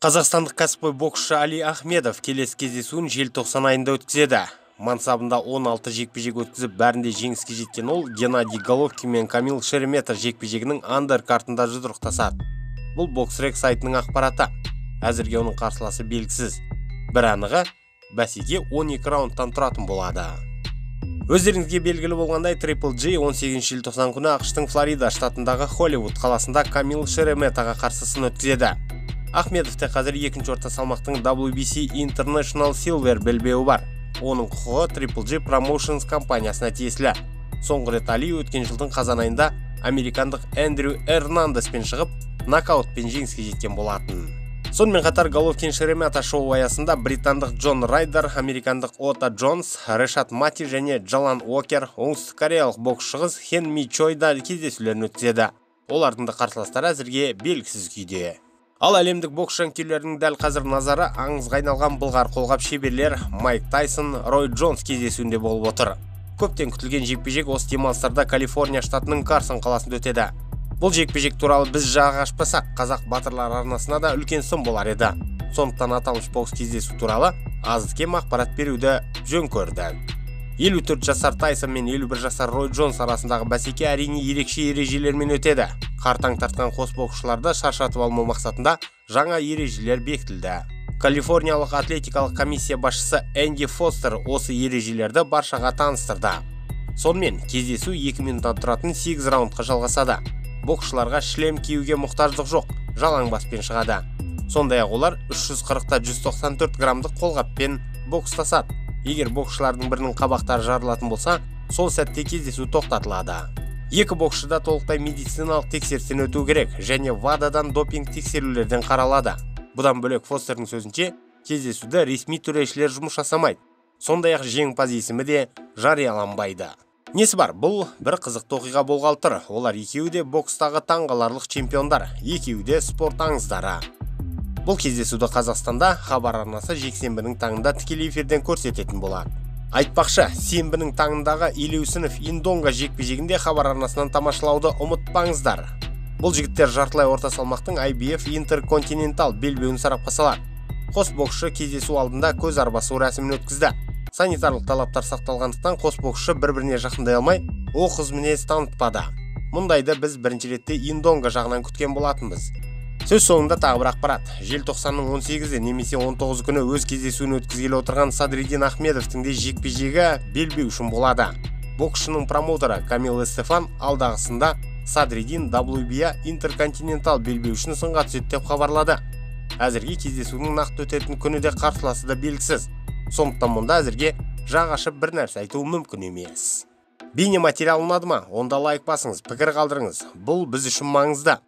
Қазақстандық кәсіпқой боксшы Али Ахмедов келесі кездесуін желтоқсан айында өткізеді. Мансабында 16 жекпе-жек өткізіп, бәрінде жеңіске жеткен ол Геннадий Головкин мен Камил Шеремета жекпе-жегінің андеркартында жұдырықтасады. Бұл BoxRec сайтының ақпараты. Әзірге оның қарсыласы белгісіз. Бір анығы, бәсеке 12 раундтан тұратын болады. Өздеріңізге белгілі болғандай, Triple G 18 желтоқсан күні АҚШ-тың Флорида штатындағы Холливуд қаласында Камил Шереметаға қарсы сын өткізеді. Ахмедовте қазір екінші орта салмақтың WBC International Silver белбеуі бар. Оның құқығы Triple G Promotions компаниясына тиесілі. Соңғы рет Али өткен жылдың қазан айында американдық Эндрю Эрнандеспен шығып, нокаутпен жеңіске жеткен болатын. Сонымен қатар Головкин Шеремета шоу аясында британдық Джон Райдер, американдық Ота Джонс, Решат Мати және Джалан Уокер, оңтүстік кореялық боксшы қыз Хен Ми Чой да кездесулерін өткізеді. Олардың да қарсыластары әзірге белгісіз күйде. Ал әлемдік бокс жанкүйерлерінің дәл қазір назары аңызға айналған былғары қолғап шеберлер Майк Тайсон, Рой Джонс кездесуінде болып отыр. Көптен күтілген жекпе-жек осы демалыстарда Калифорния штатының Карсон қаласында өтеді. Бұл жекпе-жек туралы біз жақ ашпасақ, қазақ батырлар арнасына да үлкен сын болар еді. Сондықтан аталмыш бокс кездесу туралы аз-кем ақпарат беруді жөн көрді. 54 жасар Тайсон мен 51 жасар Рой Джонс арасындағы бәсеке әрине ерекше ережелермен өтеді. Қартаң тартқан қос боксшыларды шаршатып алмау мақсатында жаңа ережелер бекітілді. Калифорниялық атлетикалық комиссия басшысы Энди Фостер осы ережелерді баршаға таныстырды. Сонымен кездесу 2 минуттан тұратын 8 раундқа жалғасады. Боксшыларға шлем киюге мұқтаждық жоқ, жалаң баспен шығады. Сондай-ақ олар 340-та 194 граммдық қолғаппен бокстасады. Егер боксшылардың бірінің қабақтары жарылатын болса, сол сәтте кездесу тоқтатылады. Екі боксшы да толықтай медициналық тексерістен өту керек және ВАДАдан допинг тексерулерден қаралады. Бұдан бөлек Фостердің сөзінше, кездесуде ресми төрешілер жұмыс жасамайды. Сондай-ақ жеңімпаз есімі де жарияланбайды. Несі бар, бұл бір қызықты оқиға болғалы тұр. Олар екеуі де бокстағы таңғаларлық чемпиондар, екеуі де спорт аңыздары. Бұл кездесуді Қазақстанда Хабар арнасы жексенбінің таңында тікелей эфирден көрсететін болады. Айтпақшы, сенбінің таңындағы Елеусінов Индонга жекпе-жегінде Хабар арнасынан тамашалауды ұмытпаңыздар. Бұл жігіттер жартылай орта салмақтың IBF Intercontinental белбеуін сарапқа салады. Қос боксшы кездесу алдында көз арбасу рәсімін өткізді. Санитарлық талаптар сақталғандықтан қос боксшы бір-біріне жақындай алмай, оқыз мінез танытпады. Мұндайды біз бірінші ретте Индонга жағынан күткен болатынбыз. Сөз соңында тағы бір ақпарат. Желтоқсанның 18-і немесе 19 күні өз кездесуін өткізгелі отырған Садриддин Ахмедовтің де жекпе-жегі белбеу үшін болады. Боксшының промоутері Камил Эстефан алдағысында Садриддин WBA Intercontinental белбеу үшін сынға түседі деп хабарлады. Әзірге кездесудің нақты өтетін күні де қарсыласы да белгісіз. Сондықтан мұнда әзірге жақ ашып бір нәрсе айту мүмкін емес. Бейне материал ұнады ма? Онда лайк басыңыз, пікір қалдырыңыз. Бұл біз үшін маңызды.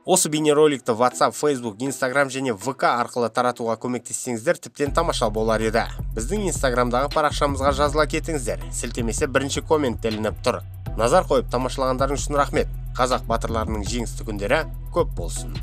Осы бейнероликті WhatsApp, Facebook, Instagram және ВК арқылы таратуға көмектессеңіздер, тіптен тамаша болар еді. Біздің Instagramдағы парақшамызға жазыла кетіңіздер. Сілтемесі бірінші комментте ілініп тұр. Назар қойып тамашалағандарыңыз үшін рахмет. Қазақ батырларының жеңісті күндері көп болсын.